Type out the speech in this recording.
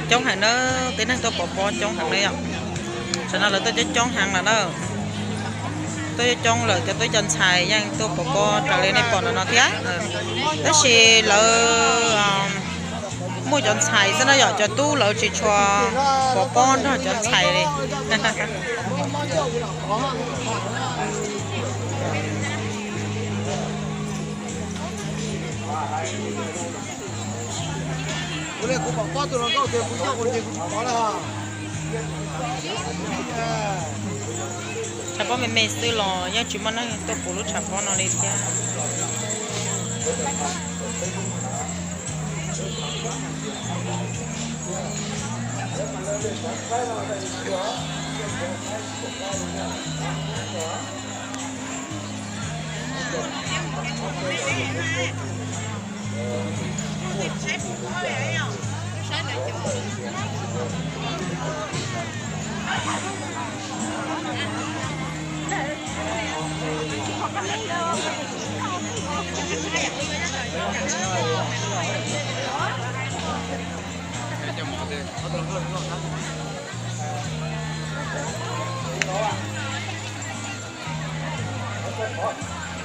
Coob heev na, tib neeg tuaj pov pob coob heev li yom. Tam no lawv tuaj coob coob heev lawm na. Tuaj coob coob lawm, cov tub cov ntxhais yeej tuaj pov pob raws li nej pom no no thiab. Tab sis lawv muaj cov ntxhais xwb na yom, cov tub lawv tsis tshua pov pob nrog cov ntxhais li. Tshav pob me me xwb los yeej tsis muaj neeg tuaj pov lub tshav pob no li thiab.